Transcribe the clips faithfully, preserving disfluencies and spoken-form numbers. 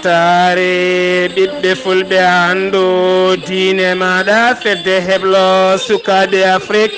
Taare ɓiɓɓe fulɓe, anndu diine maaɗa, fedde heblo sukaaɓe Afrik.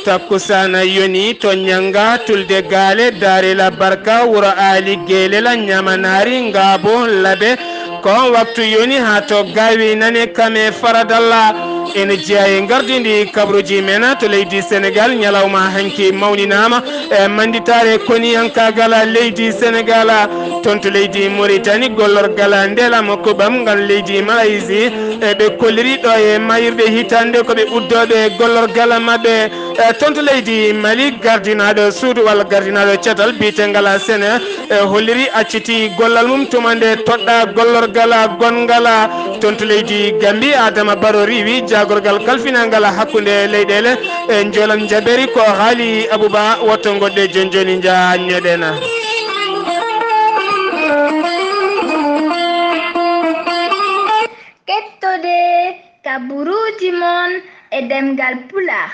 Takkusana yoni to Ñanga, Tulde Gaale, Daare La Barka, Wuro Aali, Geelela, Ñamanaari, Ngaabo, Labe. Ko waktu yoni haa to Gaawi nane kame faradalla. Ene jeyaa e ngardiindi kabruuji men to leydi Senegaal. Ñalawma hanki mawninaama e mannditaare koniyankaagal leydi Senegaal. Toon to leydi Moritani, gollorgal Ndelam Kubam ngal leydi Malaysi, e ɓe kolliri ɗo e maayirɗe hitaande ko ɓe uddooɓe gollorgal maɓɓe. E toon to leydi Mali, gardinaaɗo suudu walla gardinaaɗo catal biyetengal Sene, e holliri acciti gollal mum tuma nde toɗɗa gollorgal gonngal. Toon to leydi Gambi, Adama Baro riiwi jaagorgal kalfinangal hakkunde leyɗeele. E njolan jaberi ko haali Abuba, wotto goɗɗe jonjoni njaa ñoɗena. Kettode kaburuuji mon e ɗemngal Pulaar,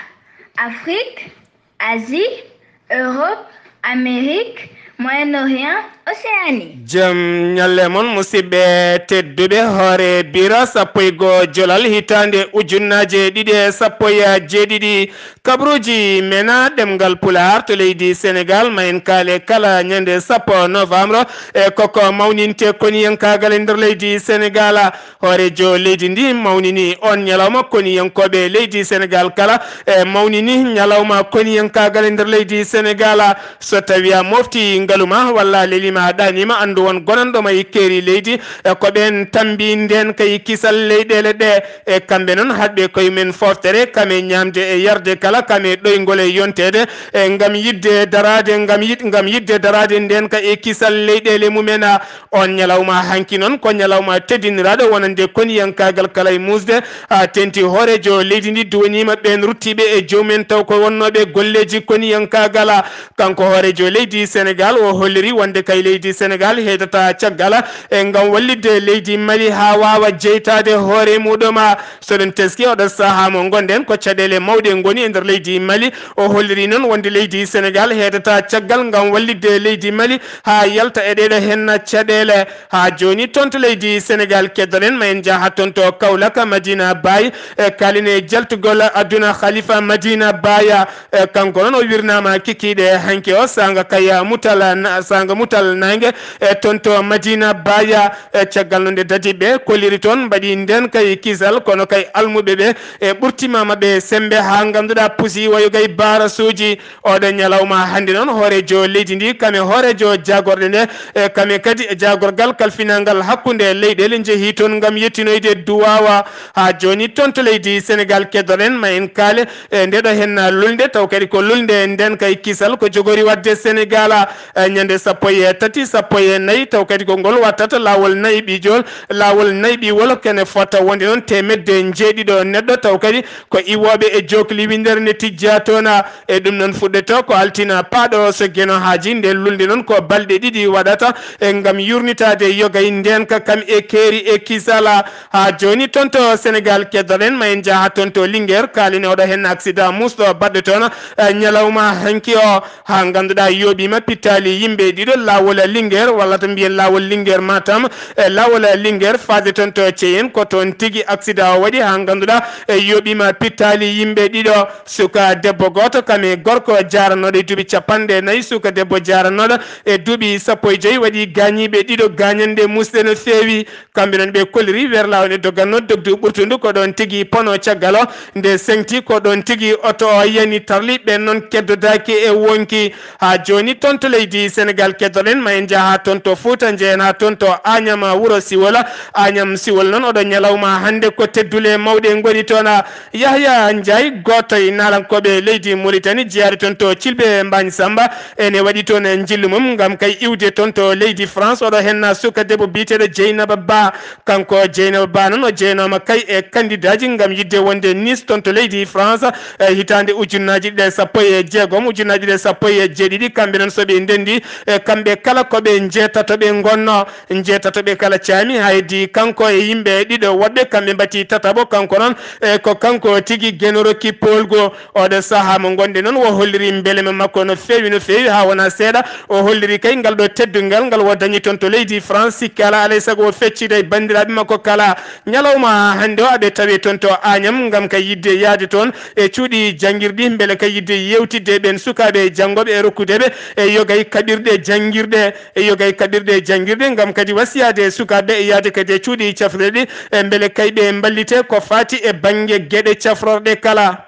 Afrik, Asie, Europe, Amérique, Moyen-Orient, Océanie. Jam ñalle mon, musidɓe tedduɓe. Hoore bira sappo e goo jolal hitaande ujunnaaje ɗiɗi e sappo e jeeɗiɗi, kabruuji mena ɗemngal Pulaar to leydi Senegaal, ma en kaale kala ñande sappo novembre, e koko mawninte koniyankaagal e nder leydi Senegaal. Hooreejo leydi ndi mawnini oon ñalawma, koniyankooɓe leydi Senegaal kala e mawnini ñalawma koniyankaagal e nder leydi Senegaal. So tawii a mofti ngalu ma walla a lelii ma a ɗaanii ma, anndu won gonanɗo ma e keeri leydi, e ko ɓeen tammbi ndeen kay kisal leyɗeele ɗe. E kamɓe noon haɗɓe koye mum fooftere, kame ñaamde e yarde kala, kame ɗoyngol e yonteede, e ngam yiɗde daraade, ngam yiɗ-, ngam yiɗde daraade ndeen kay e kisal leyɗeele mumen. Oon ñalawma hanki noon ko ñalawma teddiniraaɗo wonande koniyankaagal kala e muusde. A teeŋti hooreejo leydi ndi duwaniima ɓeen ruttiiɓe e joomum en taw ko wonnooɓe golleeji koniyankaagal. Kanko hooreejo leydi Senegaal o holliri wonde kay leydi Senegaal heedata caggal e ngam wallitde leydi Mali haa waawa jeytaade hoore muɗum. So ɗum teskii oɗo sahaa mo ngonɗen ko caɗeele mawɗe ngoni e nder leydi Mali. O holliri noon wonde leydi Senegaal heedata caggal ngam wallitde leydi Mali haa yalta e ɗeeɗo henna caɗeele. Haa jooni toon to leydi Senegaal keddoɗen, ma en njaha toon to Kaolack, Madina Baye, e kaaline jaltugol aduna Khalifa Madina Baye. E kanko noon o wirnaama kikiiɗe hanki o saanga kay mutal na-, saanga mutal naange, e toon to Madina Baye. E caggal no nde dadiiɓe kolliri toon mbaɗi ndeen kay kisal, kono kay almuɓe ɓe e ɓurtiima maɓɓe semmbe haa ngannduɗaa pusi wayo gay baarasuuji. Oɗo ñalawma hannde noon, hooreejo leydi ndi, kame hooreejo jaagorɗe nde, e kame kadi e jaagorgal kalfinangal hakkunde leyɗeele, njehii toon ngam yettinoyde duwaawa. Haa jooni toon to leydi Senegaal keddoɗen, ma en kaale e ndeɗo henna lulnde, taw kadi ko lulnde nden kay kisal ko jogori waɗde Senegaal, e ñande sappo e tati, sappo e nayi, taw kadi ko ngol wattata laawol nayi ɓiijol, laawol nayi ɓiiwol, kene fota wonde noon teemedde njeeɗiɗo neɗɗo, taw kadi ko iwooɓe e jookli winndere ne tijjaa toon. E ɗum noon fuɗɗetoo ko altina paaɗo so Geno Haaji. Nde lulnde noon ko balɗe ɗiɗi waɗata, e ngam yuurnitaade yogay ndeenka kam e keeri e kisala. Haa jooni toon to Senegaal keddoɗen, ma en njaha toon to Linguère, kaalin oɗo heen accident muusɗo baɗɗo toon, e ñalawma hanki o. Haa ngannduɗaa yooɓiima pittaali yimɓe ɗiɗo laawol Linguère, walla to mbiyen laawol Linguère Matam, e laawol Linguère faade toon to Ceyeen, ko toon tigi accident o waɗi, haa ngannduɗaa e yooɓiima pittaali yimɓe ɗiɗo, suka debbo gooto kam e gorko jaaranooɗo e duuɓi capanɗe nayi, suka debbo jaaranooɗo e duuɓi sappo e joy waɗi gaañiiɓe ɗiɗo, gaañanɗe muusɗe no feewi. Kamɓe noon ɓe kolliri werlaawo ne doganno dogdu ɓurtundu ko ɗoon tigi pono caggal o, nde seŋti ko ɗoon tigi oto o yani tarli, ɓeen noon keddodaaki e wonki. Haa jooni toon to leydi Senegaal keddoɗen, ma en njaha toon to Fuuta, njehen haa toon to Añam wuro Siwol. Añam Siwol noon oɗo ñalawma hannde ko teddule mawɗe ngoni toon. Yahya Njaay, gooto e naalankooɓe leydi Muritani, jeyaade toon to Cilɓe Mbaañ Samba, ene waɗi toon njillu mum ngam kay iwde toon to leydi France. Oɗo henna suka debbo biyeteeɗo Jeynaba Ba. Kanko Jeynaba Ba noon o jeynooma kay e kandidaaji ngam yiɗde wonde Nice toon to leydi France, e hitaande ujunnaaji ɗiɗi e sappo e jeegom, ujunnaaji ɗiɗi e sappo e jeeɗiɗi. Kamɓe noon so ɓe ndenndi ndi, e kamɓe kala ko ɓe njeetato ɓe ngonno, njeetato ɓe kala caami, haydi kanko e yimɓe ɗiɗo woɗɓe kamɓe mbati tataɓo, kanko noon, e ko kanko tigi genoro kippolgo. Oɗo sahaa mo ngonɗen noon, o holliri mbelema makko no feewi, no feewi, haa wonaa seeɗa. O holliri kay ngal ɗo teddungal ngal o dañi toon to leydi France, sikke alaa, alay sago o feccida e banndiraaɓe makko kala. Ñalawma hannde o, aɓe tawi toon to Agnam, ngam kay yiɗde yahde toon e cuuɗi janngirɗi, mbele kay yiɗde yeewtidde e ɓeen sukaaɓe janngooɓe e rokkude ɓe e yogay kaɓirɗe janngirɗe, e yogay kaɓirɗe janngirɗe, ngam kadi wasiyaade e sukaaɓe e yahde kadi e cuuɗi cafrirɗi, e mbele kay ɓe mballite ko faati e bannge geɗe cafrorɗe kala.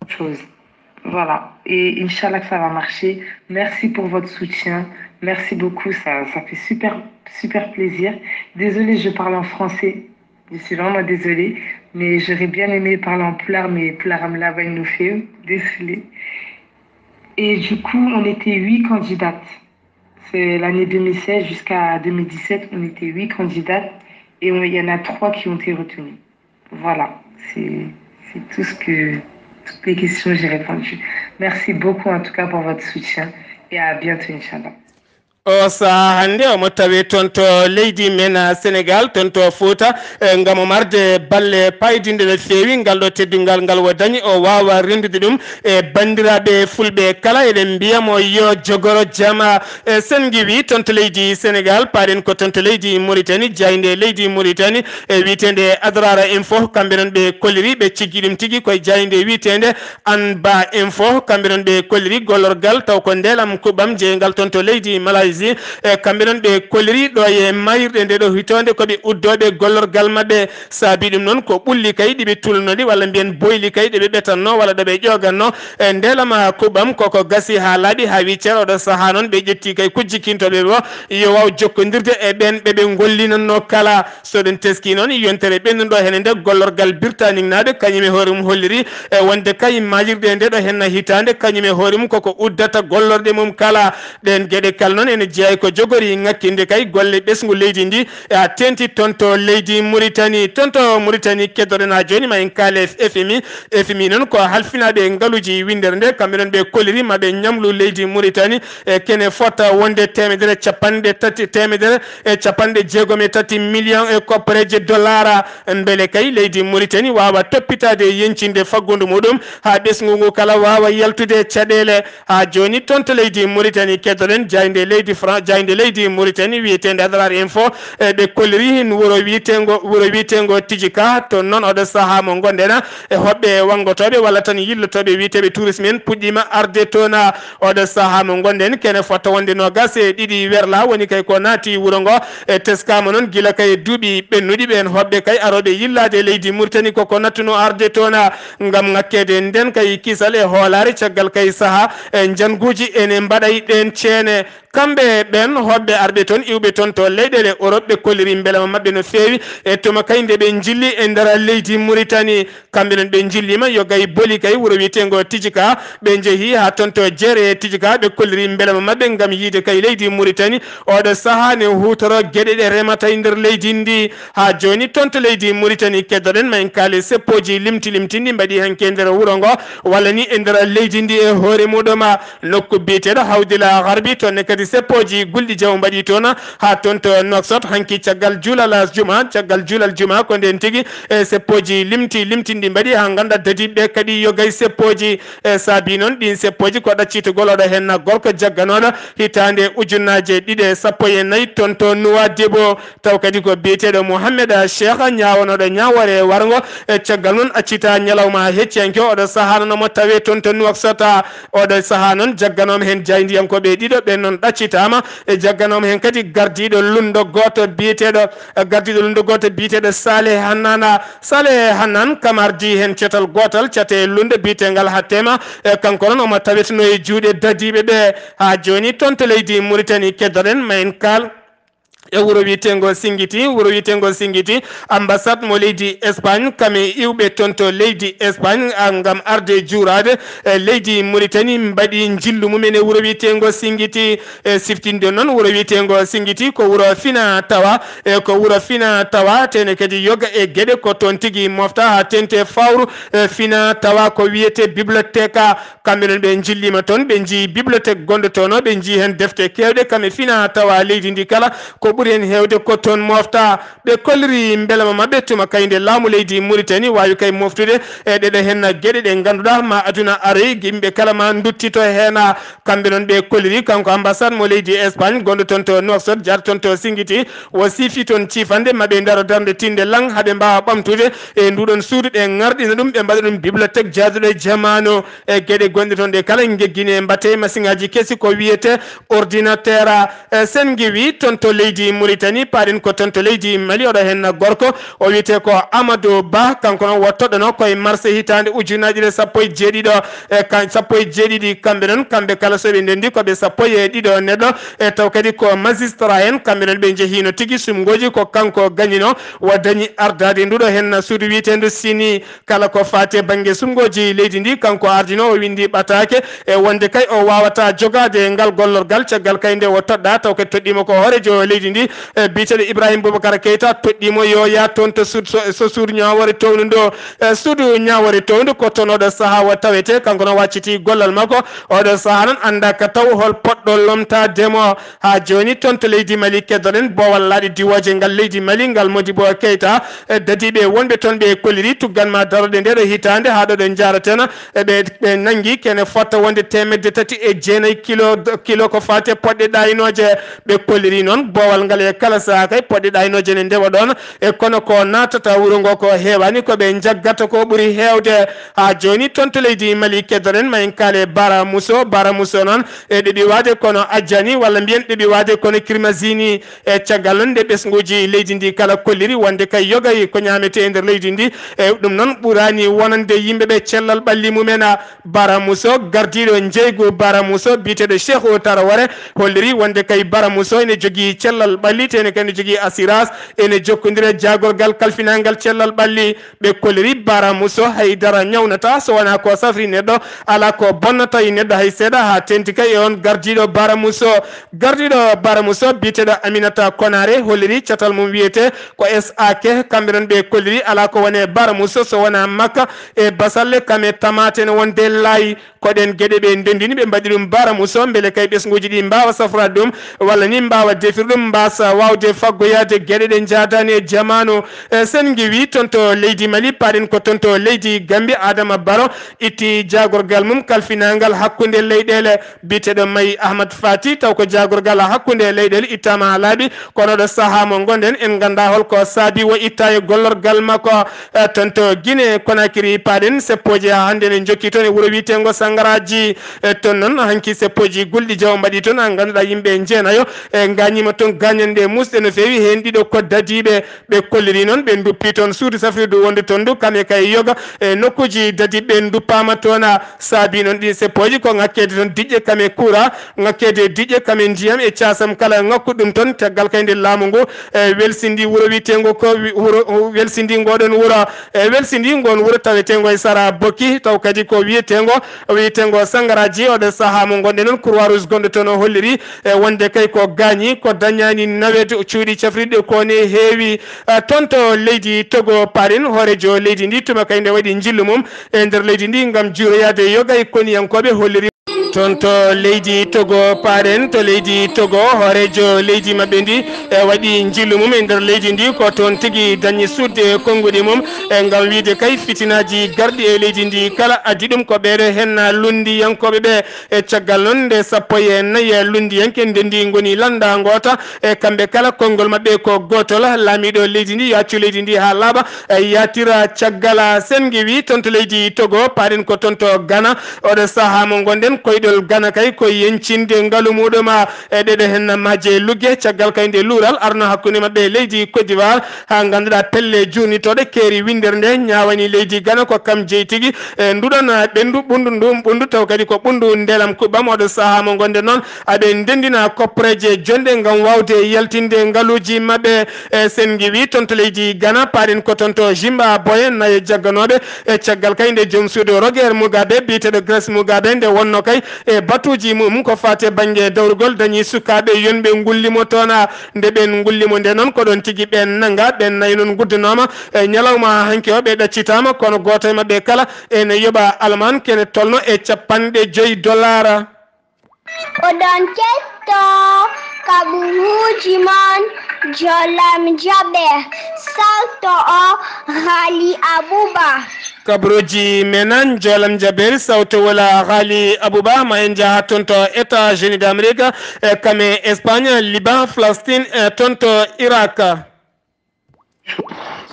Chose. Voilà. Et Inch'Allah que ça va marcher. Merci pour votre soutien. Merci beaucoup. Ça, ça fait super, super plaisir. Désolée, je parle en français. Je suis vraiment désolée. Mais j'aurais bien aimé parler en pulaar, mais pulaar am laaɓaani no feewi. Désolée. Et du coup, on était huit candidates. C'est l'année deux mille seize jusqu'à deux mille dix-sept, on était huit candidates et on- il y en a trois qui ont été retenues. Voilà, c'est c'est tout ce que, toutes les questions, j'ai répondu. Merci beaucoup en tout cas pour votre soutien et à bientôt, Inch'Allah. O sahaa hannde omo tawe toon to leydi men, ah, Sénégal, toon to Fouta, eh, ngam o marde balle paydinɗe no feewi. Ngal ɗo teddungal ngal o dañi, o waawa renndude ɗum e banndiraaɓe fulɓe kala. Eɗen mbiya mo yo jogoro jama. E sen ngiwi toon to leydi Sénégal, paaɗen ko toon to leydi Mauritanie, jaaynde leydi Mauritanie, e wiyeteende Adrara Info, kamɓe noon ɓe kolliri, ɓe ciggi ɗum tigi koye jaaynde wiyeteende Anba Info, kamɓe noon ɓe kolliri gollorgal taw ko ndeelam kuɓɓam jeeyngal toon to leydi Malaysie. E kamɓe noon ɓe kolliri ɗo e maayirɗe nde ɗo hitaande ko ɓe uddooɓe gollorgal maɓɓe. Saabi ɗum noon ko ɓulli kay ɗi ɓe tulnori walla mbiyen boyli kay ɗi ɓe ɓetanno walla ɗo ɓe ƴooganno. E ndeelam kuɓɓam koko gasi haa laaɓi haa wii cer oɗo sahaa noon ɓe ƴetti kay ko jikkintooɓe ɓe yo waaw jokkondirde e ɓeen ɓe ɓe ngollinanno kala. So ɗum teskii noon, yontere ɓennunɗo heen e nder gollorgal Birtaaniŋnaaɓe, kañum e hoore mum holliri e wonde kay maayirɗe nde ɗo heen hitaande, kañum e hoore mum koko uddata gollorɗe mum kala. Ɗeen geɗe kala noon ene jeyaa e ko jogori ŋakkinde kay golle ɓesngu leydi ndi, e haa teeŋti toon to leydi Muritani. Toon to Muritani keddoɗen haa jooni, ma en kaale F M I. F M I noon ko halfinaaɓe ngaluuji winndere nde, kamɓe noon ɓe kolliri ma ɓe ñamlu leydi Muritani e kene fota wonde teemedere capanɗe tati, teemedere e capanɗe jeegom e tati million e koppareeje dollaara. Mbele kay leydi Muritani waawa toppitaade e yeñcinde faggundu muɗum haa ɓesngu ngu kala waawa yaltude e caɗeele. Haa jooni toon to leydi Muritani keddoɗen jaaynde leydi Fran-, jaaynde leydi Muritani wiyeteende Adrar Info, e ɓe kolliri heen wuro wiyeteengo, wuro wiyeteengo Tijika. Toon noon oɗo sahaa mo ngonɗen e hoɓɓe wanngotooɓe walla tan yillotooɓe wiyeteeɓe tourisme en puɗɗiima arde toon. Oɗo sahaa mo ngonɗen kene fota wonde noogaas e ɗiɗi werla woni kay ko naati wuro ngo. E teskaama noon gila kay duuɓi ɓennuɗi ɓeen hoɓɓe kay arooɓe yillaade leydi Muritani koko nattuno arde toon ngam ŋakkeede nden kay kisal e hoolaare caggal kay sahaa e njanguuji ene mbaɗay ɗeen ceene. Kamɓe ɓeen hoɓɓe arɓe toon iwɓe toon to leyɗeele Europe ɓe kolliri mbelema maɓɓe no feewi e tuma kay nde ɓe njilli e nder leydi Muritani. Kamɓe noon ɓe njilliima yo gay boli kay wuro wiyeteengo Tijika. Ɓe njehi haa toon to jeere Tijika, ɓe kolliri mbelema maɓɓe ngam yiyde kay leydi Muritani oɗo sahaa ne huutoro geɗe ɗe remata e nder leydi ndi. Haa jooni toon to leydi Muritani keddoɗen ma en kaali seppooji limti limtinɗi mbaɗi hanki e nder wuro ngo walla ni e nder leydi ndi e hoore muɗum. Nokku biyeteeɗo Hawdila Garbi, toon ne kadi seppooji gulɗi jaw mbaɗi toon. Haa toon to Nouakchott, hanki caggal juulal juma, caggal juulal juma ko ndeen tigi, e seppooji limti, limtinɗi mbaɗi haa ngannda dadiiɓe kadi yo gay seppooji. E saabi noon ɗiin seppooji ko ɗaccitugol oɗo heen gorko jagganooɗo hitaande ujunnaaje ɗiɗi e sappo e nayi toon to Nouadhibou. Taw kadi ko biyeteeɗo Mouhamed Cheikh ñaawanooɗo ñaawoore warngo. E caggal noon accita ñalawma hecciyanke oɗo sahaa noon omo tawee toon to Nouakchott. Oɗo sahaa noon jagganooma heen jaayndiyankooɓe ɗiɗo ɓeen noon ɗaccitaama. E jagganooma heen kadi gardiiɗo lunndo gooto biyeteeɗo, gardiiɗo lunndo gooto biyeteeɗo Saleh Hannana. Saleh Hannan kam ardii heen cetal gootal cate lunnde biyeteengal Hattema. E kanko noon omo tawetnoo e juuɗe dadiiɓe ɓe. Haa jooni toon to leydi Muritani keddoɗen ma en kaal. E wuro wiyeteengo Singiti, wuro wiyeteengo Singiti, ambassade mo leydi Espagne, kame iwɓe toon to leydi Espagne, a, ngam arde juuraade, e, leydi Mauritanie, mbaɗi njillu mumen e wuro wiyeteengo Singiti. E, siftinde noon, wuro wiyeteengo Singiti ko wuro fina tawa, e, ko wuro fina tawa, tene kadi yoga e geɗe ko toon tigi mofta haa teŋti fawru, e, fina tawa ko wiyetee biblioteca. Kamɓe noon ɓe njilliima toon, ɓe njii bibliothèque gonɗo toon o, ɓe njii heen defte keewɗe, kam e fina tawa leydi ndi kala. Ko ɓuri heen heewde ko toon mofta. Ɓe kolliri mbelema maɓɓe tuma kay nde laamu leydi Mauritanie waawi kay moftude e ɗeɗo heen geɗe ɗe ngannduɗaa ma aduna aroy, yimɓe kala ma nduttito heen. Kamɓe noon ɓe kolliri kanko ambassade mo leydi Espagne gonɗo toon to Nouakchott, jaaɗo toon to Singiti, o siifi toon ciifande maɓɓe ndaro darnde tinde laŋ haɓe mbaawa ɓamtude e nduɗon suudu, ɓe ŋarɗina ɗum, ɓe mbaɗa ɗum bibliothèque jaaduɗo e jamaanu. E geɗe gonɗe toon ɗe kala ngeggine mbatte masiŋaaji kesi ko wiyete ordinateur. E, sen ngiwi toon to leydi Mauritanie, paaɗen ko toon to leydi Mali, oɗo heen gorko, o wiyete ko Amadou Ba, kanko noon o toɗɗano ko e marse hitaande ujunaaji ɗiɗi e sappo e jeeɗiɗo, e, kan-, sappo e jeeɗiɗi, kamɓe kala so ɓe ndenndi ko ɓe sappo e ɗiɗo neɗɗo, e taw kadi ko magistrat en, kamɓe noon ɓe njehiino tigi sumngooji ko kanko gañino, o dañi ardaade nduɗo heen suudu wiyeteendu sini. Kala ko faati e bannge sumngooji leydi ndi, kanko ardino, o winndi ɓataake e wonde kay o waawata jogaade ngal gollorgal caggal kay nde o toɗɗaa, taw kadi toɗɗiima ko hooreejo leydi ndi, e biyeteeɗo Ibrahim Boubacar Keita, toɗɗiimo yo yaa toon to sud, so, so suudu ñaawoore towndu ndo. E suudu ñaawoore towndu ko toon oɗo sahaa o tawetee, kanko no wacciti gollal makko. Oɗo sahaa noon anndaa ka taw hol poɗɗo lomtaade mo. Haa jooni toon to leydi Mali keddoɗen boowal laaɗe diwooje ngal leydi Mali ngal Modibo Keita. E dadiiɓe wonɓe toon ɓe kolliri tuggan ma darode ndeɗo hitaande haa ɗo ɗo njaaraten. E ɓe, ɓe nanngi kene fotta wonde teemedde tati e jeenayi kilo, kilo ko faati e poɗɗe ɗaynooje. Ɓe kolliri noon boowal ngal e kala sahaa kay poɗɗe ɗaynooje ne ndewa ɗoon. E kono ko naatata wuro ngo ko heewaani ko ɓe njaggata ko ɓuri heewde. Haa jooni toon to leydi Mali keddoɗen ma en kaale Bara Muso. Bara Muso noon e ɗeɓi waade kono ajjani walla mbiyen ɗeɓi waade kono kirmasini. E caggal noon nde ɓesnguuji leydi ndi kala kolliri wonde kay yogay ko ñaametee e nder leydi ndi. E ɗum noon ɓuraani wonande yimɓe ɓe cellal ɓalli mumen. Bara Muso, gardiiɗo njeygu Bara Muso, biyeteeɗo Cheikhou Tarawore, holliri wonde kay Bara Muso ene jogii cellal ɓalli, te ene kadi jogii assurance, ene jokkondira e jaagorgal kalfinaangal cellal ɓalli. Ɓe kolliri Bara Muso, hay dara ñawnata so wonaa ko safri neɗɗo, alaa ko bonnata e neɗɗo hay seeɗa, haa teeŋti kay e oon gardiiɗo Bara Muso. Gardiiɗo Bara Muso, biyeteeɗo Aminata Konare, holliri catal mum wiyetee ko S A K, kamɓe noon ɓe kolliri alaa ko woni e Bara Muso so wonaa makka e basalle, kam e tamaate ne wonde laayi. Ko ɗeen geɗe ɓe ndenndini, ɓe mbaɗi ɗum Bara Muso, mbele kay ɓesnguuji ɗi mbaawa safraade ɗum, walla ni mbaawa defir ɗum, mbaasa waawde faggoyaade geɗe ɗe njaadaani e jamaanu. E, sen ngiwi toon to leydi Mali, paaɗen ko toon to leydi Gambi, Adama Baro itti jaagorgal mum kalfinaangal hakkunde leyɗeele. Biyeteeɗo May Ahmad Fati, taw ko jaagorgal hakkunde leyɗeele ittaama haa laaɓi, kono ɗo sahaa mo ngonɗen, en nganndaa hol ko saabi o itta e gollorgal makko. E, toon to Guinée Conakry paaɗen, seppooji haa hannde ne njokki toon e wuro wiyeteengo Sangaraji. E, toon noon, hanki seppooji gulɗi jaw mbaɗi toon, haa ngannduɗaa yimɓe jeenayo, e, ngaañiima toon gaañanɗe muusɗe no feewi, heen ɗiɗo ko dadiiɓe. Ɓe kolliri noon, ɓe nduppi toon suudu safrirdu wondu toon ndu, kam e kay yoga, e nokkuuji dadiiɓe nduppaama toon. Saabi noon ɗin seppooji ko ŋakkeede toon diƴƴe kam e kuura, ŋakkeede diƴƴe kam e ndiyam e caasam kala ŋakkuɗo ɗum toon, caggal kay nde laamu ngu, e, welsindi wuro wiyeteengo ko wi-, wuro, welsindi ngoɗon wuro, e, welsindi ngoon wuro taweteengo e sara Bokki, taw kadi ko wiyeteengo, wiyeteengo Sangaraji. Oɗo sahaa mo ngonɗen noon, Croix Rouge gonɗo toon o holliri, e, wonde kay ko gaañi, ko dañaani nawet, cuuɗi cafrirɗi ko ne heewi. E, toon to leydi Togo paaɗen, hooreejo leydi ndi tuma kay nde waɗi njillu mum e nder leydi ndi ngam juuroyaade yogay koniyankooɓe holliri. Toon to leydi Togo paaɗen, to leydi Togo, hooreejo leydi maɓɓe ndi, e, waɗi njillu mum e nder leydi ndi, ko toon tigi dañi sudde konnguɗi mum, e, ngam wiide kay fitinaaji garɗi e leydi ndi kala addi ɗum ko ɓeeɗo heen lunndiyankooɓe ɓe. E, caggal noon nde sappo e nayi lunndiyanke ndenndi ngoni lannda ngoota, e, kamɓe kala konngol maɓɓe ko gootol, laamiiɗo leydi ndi, yaacu leydi ndi haa laaɓa, e, yaatira caggal. Sen ngiwi toon to leydi Togo, paaɗen ko toon to Ghana, oɗo sahaa mo ngonɗen koye Ɗol Gana kay ko yencinde ngalu muɗum e ɗeɗo hen majje lugge. Caggal kay nde luural arno hakkunde maɓɓe e leydi Côte d'Ivoire, haa ngannduɗaa pelle jurnitooɗe keeri winndere nde ñaawani leydi Gana ko kam jeyi tigi e nduɗon ɓenndu ɓunndu ndun ɓunndu, taw kadi ko ɓunndu ndelam kuɓɓam. Oɗo sahaa mo ngonde noon aɓe ndenndina koppareeje jonɗe ngam waawde yaltinde ngaluuji maɓɓe. E sen ngiwi toon to leydi Gana, paaɗen ko toon to Jimba Boye nayo jagganooɓe. E caggal kay nde joom suudu Roger Mugabe biyeteeɗo Grace Mugabe nde wonno kay e batuuji mum ko faati e bannge dawrugol, dañi sukaaɓe yonɓe ngulli mo toon. Nde ɓeen ngulli mo nde noon ko ɗoon tigi ɓeen nannga, ɓeen nayo noon nguddanooma e ñalawma hanki o ɓe ɗaccitaama, kono gooto e maɓɓe kala ene yoɓa almaan kene tolno e capanɗe joyi dollar. Oɗon kettoo kaɓiruuji mon, Jolam Jaɓe, sawto o Ghali Abuba. Kaɓiruuji men an, Jolam Jaɓe, sawto wala Ghali Abuba, ma en njaha toon to États-Unis d'Amérique, e kam e Espagne, Liban, Palestine, e toon to Irak.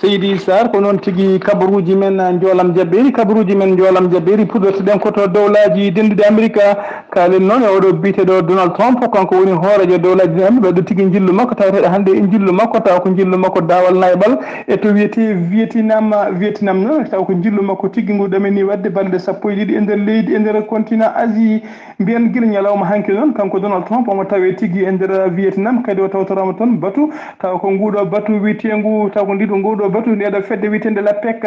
Seydi Sarr, ko noon tigi kabaruuji men, ah, Njoolam Jabbeeri. Kabaruuji men Njoolam Jabbeeri, puɗɗortoɗen ko to dowlaaji dennduɗi Amerika. Kaalen noon e oɗo biyeteeɗo Donald Trump, kanko woni hooreejo dowlaaji ɗin, ɓeydo tigi njillu makko, taweteeɗo hannde e njillu makko, tawa ko njillu makko daawal nayɓal, e to wiyetee Vietnam. Vietnam noon, tawa ko njillu makko tigi ngu ɗamini waɗde balɗe sappo e ɗiɗi e nder leydi, e nder continent Asie. Mbiyen gila ñalawma hanki noon, kanko Donald Trump omo tawee tigi e nder Vietnam, kadi o tawtoraama toon batu, tawa ko nguuɗo batu wiyeteengu, tawa ko ndiɗo nguuɗo batu, ndeɗo fedde wiyeteende la pec.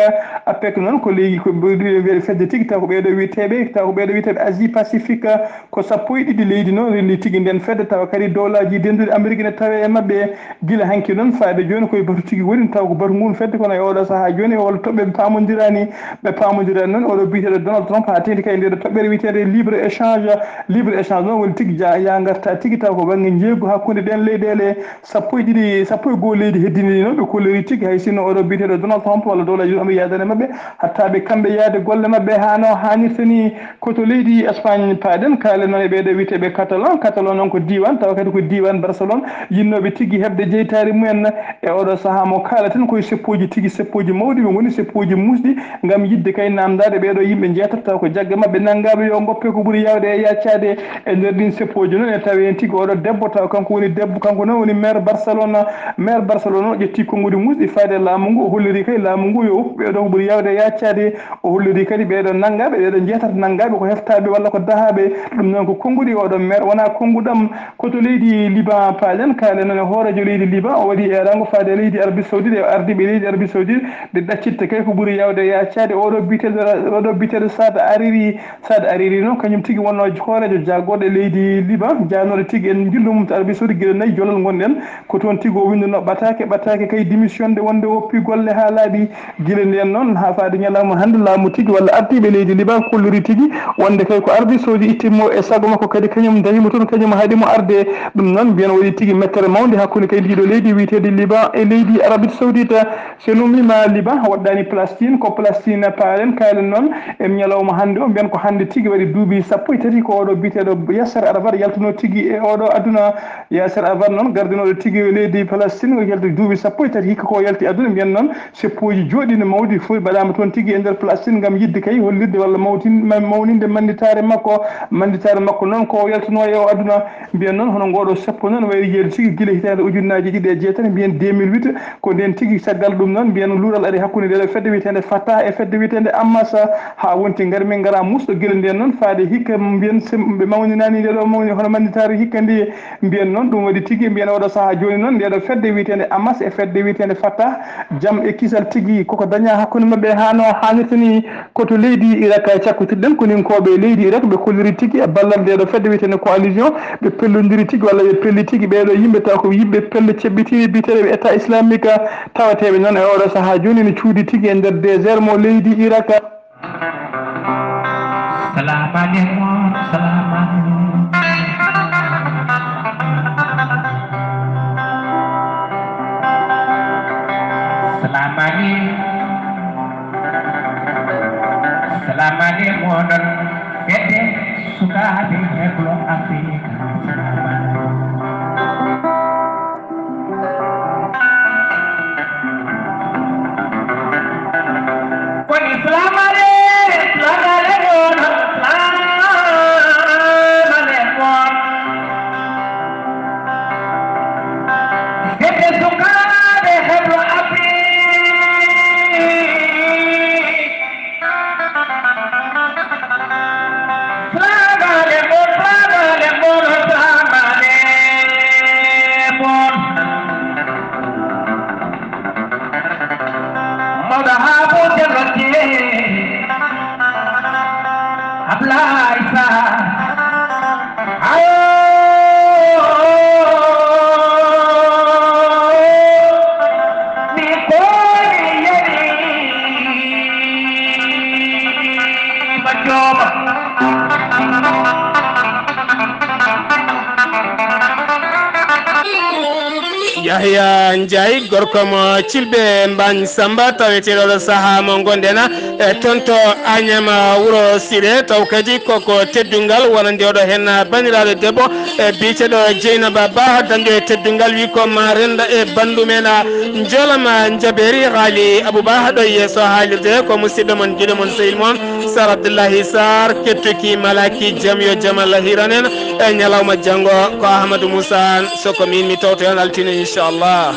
APEC noon ko leydi, ko ɓe-, ɓe-, ɓe fedde tigi, tawa ko ɓeeɗo wiyeteeɓe, tawa ko ɓeeɗo wiyeteeɓe Asie Pacifique, ko sappo e ɗiɗi leydi noon renndi tigi nden fedde, tawa kadi dowlaaji dennduɗi Amerique ne tawee e maɓɓe. Gila hanki noon faade jooni koye batu tigi woni, tawa ko batu ngun fedde, kono e oɗo sahaa jooni e walla toɓɓe ɓe paamondiraani. Ɓe paamondiraani noon, oɗo biyeteeɗo Donald Trump haa teeŋti kay ndeɗo toɓɓere wiyeteende libre échange. Libre échange noon woni tigi ja-, yaa ngarta tigi, taw ko bannge njeeygu hakkunde ɗeen leyɗeele sappo e ɗiɗi, sappo e goo leydi heddiniiɗi noon, ɓe kolliri tigi, hay sinno oɗo biyeteeɗo Donald Trump walla dowlaaji ɗin omo yaadani maɓɓe, hatta ɓe kamɓe yaade golle maɓɓe haa no haanirta ni. Ko to leydi Espagne paaɗen, kaalen noon e ɓeeɗo wiyeteeɓe Catalan. Catalan noon ko diiwaan, tawa kadi ko diiwaan Barcelone, yinnooɓe tigi heɓde jeytaare mumen. E oɗo sahaa mo kaalaten, koye seppooji tigi, seppooji mawɗi, ɓe ngoni seppooji muusɗi, ngam yiɗde kay naamndaade ɓeeɗo yimɓe njeetato, taw ko jagge maɓɓe nanngaaɓe, yo ngoppe ko ɓuri yaawde e yaacaade. E nder ɗin seppooji noon, e tawi heen tigi oɗo debbo, taw kanko woni debbo, kanko noon woni maire Barcelona. Maire Barcelona o ƴetti konnguɗi muusɗi faade e laamu ngu, o holliri kay laamu ngu yo woppu ɓeeɗo ko ɓuri yaawde e yaacaade. O holliri kadi ɓeeɗo nanngaaɓe, ɓeeɗo njeetato nanngaaɓe ko heftaaɓe walla ko dahaaɓe. Ɗum noon ko konnguɗi oɗo maire, wonaa konnguɗam. Ko to leydi Liban paaɗen, kaalen noon e hooreejo leydi Liban, o waɗi eeraango faade e leydi Arabie Saoudite, e ardiiɓe leydi Arabie Saoudite, ɓe ɗaccitta kay ko ɓuri yaawde e yaacaade. Oɗo biyeteeɗo, oɗo biyeteeɗo Saad Hariri, Saad Hariri noon, kañum tigi wonnoo hooreejo jaagorɗe leydi Liban, jaanooɗo tigi en njillu mum to Arabie Saoudite, gila nayi jolal ngonɗen, ko toon tigi o winnduno ɓataake, ɓataake kay démission de wonde woppi golle haa laaɓi. Gila ndeen noon, haa faade ñalawma hannde, laamu tigi walla ardiiɓe leydi Liban kolliri tigi wonde kay ko Arabie Saoudite itti mo e sago makko, kadi kañum dañi mo toon, kañum haɗi mo arde. Ɗum noon, mbiyen waɗi tigi mettere mawnde hakkunde kay ndiiɗo leydi wiyeteendi Liban e leydi Arabie Saoudite. So en ummiima Liban, waɗdaani Palestine, ko Palestine paalen, kaalen noon en ñalawma hannde o, mbiyen ko hannde tigi waɗi duuɓi sappo e tati ko oɗo biyeteeɗo Yasser Arafat yaltunoo tigi e oɗo aduna. Yasser Arafat noon, gardinooɗo tigi leydi Palestine, o yalti duuɓi sappo e tati hikka ko o yalti aduna, mbiyen noon, seppooji jooɗiino mawɗi fof mbaɗaama toon tigi e nder Palestine ngam yiɗde kay hollirde walla mawtin-, ma-, mawninde mannditaare makko. Mannditaare makko noon ko o yaltunoo e o aduna. Mbiyen noon hono ngooɗo seppo noon wayri jeeyde tigi gila hitaande ujunnaaji ɗiɗi e jeetati, mbiyen deux mille huit. Ko ndeen tigi caggal ɗum noon mbiyen luural ari hakkunde ndeɗo fedde wiyeteende Fatah e fedde wiyeteende Hamas. Haa wonti ngar min ngara musɗo gila ndeen noon faade hikka mbiyen sem-, ɓe mawninaani ndeɗo mawni hono mannditaare hikka ndi. Mbiyen noon, ɗum waɗi tigi, mbiyen oɗo sahaa jooni noon, ndeɗo fedde wiyeteende Hamas e fedde wiyeteende Fatah, jam e kisal tigi koko dañaa hakkunde maɓɓe haa no haanirta ni. Ko to leydi Irak cakkotirɗen, koninkooɓe leydi Irak, ɓe kolliri tigi e ballal ndeɗo fedde wiyeteende coalition, ɓe pellondiri tigi walla ɓe pelli tigi ɓeeɗo yimɓe, taw ko yimɓe pelle ceɓɓitiiɗe biyeteeɓe État islamique, tawateeɓe noon e oɗo sahaa jooni ne cuuɗi tigi e nder désert mo leydi Irak. Salam alaikum, salam alaikum. Salam alaikum. Salam alaikum, oɗon fedde sukaaɓe heblo Afrika. Salam alaikum. Koni salam alaikum, salam alaikum, salam. Saabale mon, saabale mon, saabale mon. Mawɗo haa fof jallotee. Ablaye Sarr. Ayo. Yahya Ndiaye, gorko mo Cilɓe Mbañ Samba, taweteeɗo ɗo sahaa mo ngonɗen e toon to Agnam Wuro Siré, taw kadi koko teddungal wonande oɗo heen banndiraaɗo debbo e biyeteeɗo Dieynaba Ba, dañɗo e teddungal, wi ko ma renda e banndum en. Njolama njabeeri haali Abou Ba ɗo yeeso haalirde, ko musidɗo mon, giɗo mon, sehil mon Sar Abdoullahi Sarr, kettuki malaki jam yo jam Allah hiran en. E ñalawma janngo ko Ahmadou Moussa Anne, so ko min mi tawto heen altine inchallah.